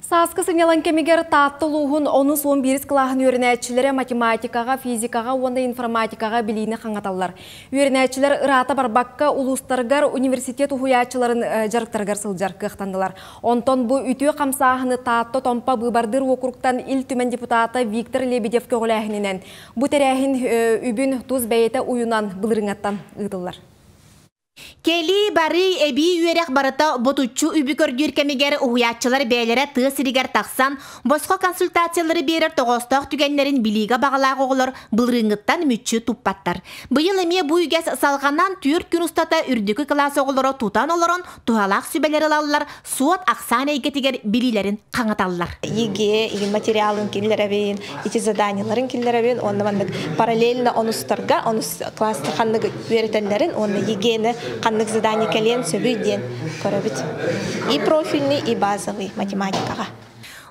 Сааскы сынньалаҥ кэмигэр Таатта улууһун онус 11 кылааһын үөрэнээччилэрэ математикаҕа, физикаҕа уонна информатикаҕа билиини хаҥаталлар. Үөрэнээччилэр ыраата барбакка улуустарыгар университет уһуйааччыларын дьарыктарыгар сылдьар кыахтаннылар. Онтон бу үтүө хамсааһыны Таатта Томпо быыбардыыр уокуруктан Ил Түмэн депутата Виктор Лебедев көҕүлээһининэн бу тэрээһин үбүн тус бэйэтэ уйунан былырыҥаттан ыытыллар. Кэлии, барыы, эбии үөрэх барыта ботуччу үбү көрдүүр кэмигэр уһуйааччылар бэйэлэрэ тыа сиригэр тахсан, босхо консультациялары биэрэр тоҕоостоох түгэннэрин билиигэ баҕалаах оҕолор былырыыҥҥыттан мүччү туппаттар. Быйыл эмиэ бу үгэс салҕанан 4 күн устата үрдүкү кылаас оҕолоро тутан олорон туһалаах сүбэлэри ылаллар, суот ахсаан эйгэтигэр билиилэрин хаҥаталлар. ЕГЭ игин материалын киллэрэбин, ити заданиеларын киллэрэбин, уонна маннык параллельно онустарга, онус класста ханнык үөрэтэллэрин уонна ЕГЭ-ни ханнык задание кэлиэн сөбүй диэн көрөбүт. И профильный, и базовый математикаҕа.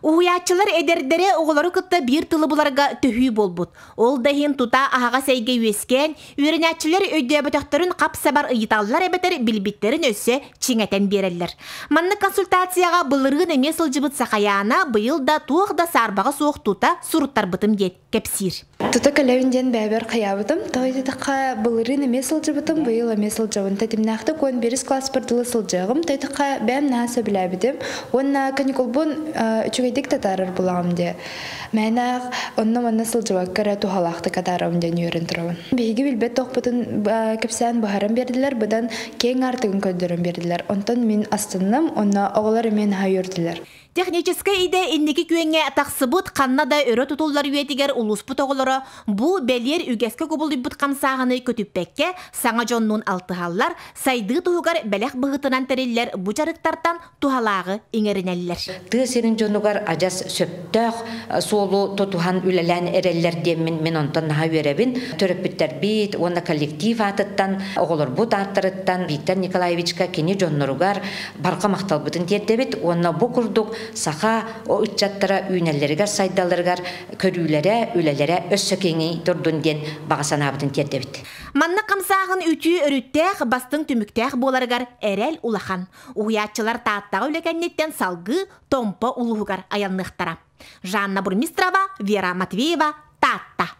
Уһуйааччылар эдэрдэрэ оҕолору кытта биир тылы буларга төһүү буолбут. Ол да иһин тута аһаҕас эйгэ үөскээн, үөрэнээччилэр өйдөөбөтөхтөрүн хап-сабар ыйыталлар эбэтэр билбиттэрин өссө чиҥэтэн биэрэллэр. Маннык консультацияҕа былырыын эмиэ сылдьыбыт Сахайаана быйыл да туох да саарбаҕа суох тута суруттарбытым диэн кэпсиир. Тута кэлэбин диэн бэйэбэр хайаабытым. Тоҕо диэтэххэ, былырыын эмиэ сылдьыбытым, быйыл эмиэ сылдьабын. Тэтимнээхтик 11 класспар дылы сылдьыаҕым. Тоҕо бэйэм наһаа сөбүлээбитим. Уонна каникулбун үчүгэйдик татаарар булаҕым диye. Мээнээх онно-манна сылдьыбакка эрэ туһалаахтык атаарабын диэн үөрэн турабын. Биһиги билбэт тохпутун кэпсээн быһаран биэрдилэр, быдан киэҥ аартыгын көрдөрөн биэрдилэр. Онтон мин астынным, онно оҕолор эмиэ наһаа үөрдүлэр. Техническэй идэ инники күөҥҥэ тахсыбыт ханна да өрө тутуллар үйэтигэр улууспут оҕолоро бу бэлиэр үгэскэ кубулуйбут хамсааһыны көтүппэккэ саҥа дьоннуун алтыһаллар, сайдыы туһугар бэлэх быһыытынан тэриллэр бу дьарыктартан туһалааҕы иҥэринэллэр. Тыа сирин дьонугар адьас сөптөөх суолу тутуһан үлэлээн эрэллэр диэммин мин онтон наһаа үөрэбин. Төрөппүттэрбит уонна коллектив аатыттан, оҕолорбут ааттарыттан Виктор Николаевичка кини дьонноругар барҕа махталбытын тиэрдэбит уонна бу курдук саха ыччаттара үүнэллэригэр, сайдалларыгар көрүүлэрэ, үлэлэрэ өссө киэҥий турдун диэн баҕа санаабытын тиэрдэбит. Маннык хамсааһын үтүө өрүттээх, бастыҥ түмүктээх буоларыгар эрэл улахан. Уһуйааччылар Тааттаҕа үлэ кэнниттэн салгыы Томпо улууһугар айанныахтара. Жанна Бурмистрова, Вера Матвеева, Таатта.